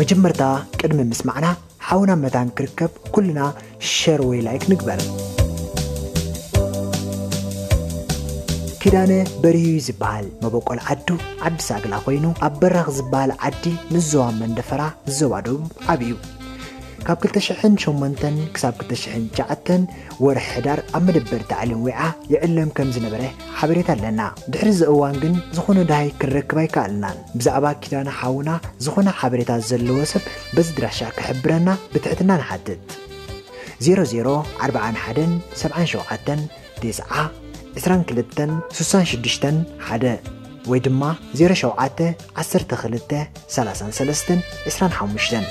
መጀመርታ ቅድሚ ምስማዕና ሓውና መታን ክርከብ ኩልና ሸር ወይ ላይክ ንግበር። ኪዳነ በርሂ እዩ ዝበሃል። መበቆል ዓዱ ዓዲ ሳግላ ኮይኑ ኣብ በራኽ ዝበሃል ዓዲ ንዞባ መንደፈራ ዞባ ደቡብ ዓብዩ። ካብ ክልተ ሽሕን ሸሞንተን ክሳብ ክልተ ሽሕን ትሽዓተን ወርሒ ሕዳር ኣብ መደበር ታዕሊም ዊዓ ይዕለም ከም ዝነበረ ሓበሬታ ኣለና። ድሕሪ እዚ እዋን ግን ዝኾነ ደሃይ ክንረክብ ኣይከኣልናን። ብዛዕባ ኪዳነ ሓውና ዝኾነ ሓበሬታ ዘለዎ ሰብ በዚ ድራሻ ክሕብረና ብትሕትና ንሓትት። ዜሮ ዜሮ ኣርብዓን ሓደን ሰብዓን ሸውዓተን ተስዓ ዕስራን ክልተን ስሳን ሽዱሽተን ሓደ ወይ ድማ ዜሮ ሸውዓተ ዓሰርተ ክልተ ሰላሳን ሰለስተን ዕስራን ሓሙሽተን።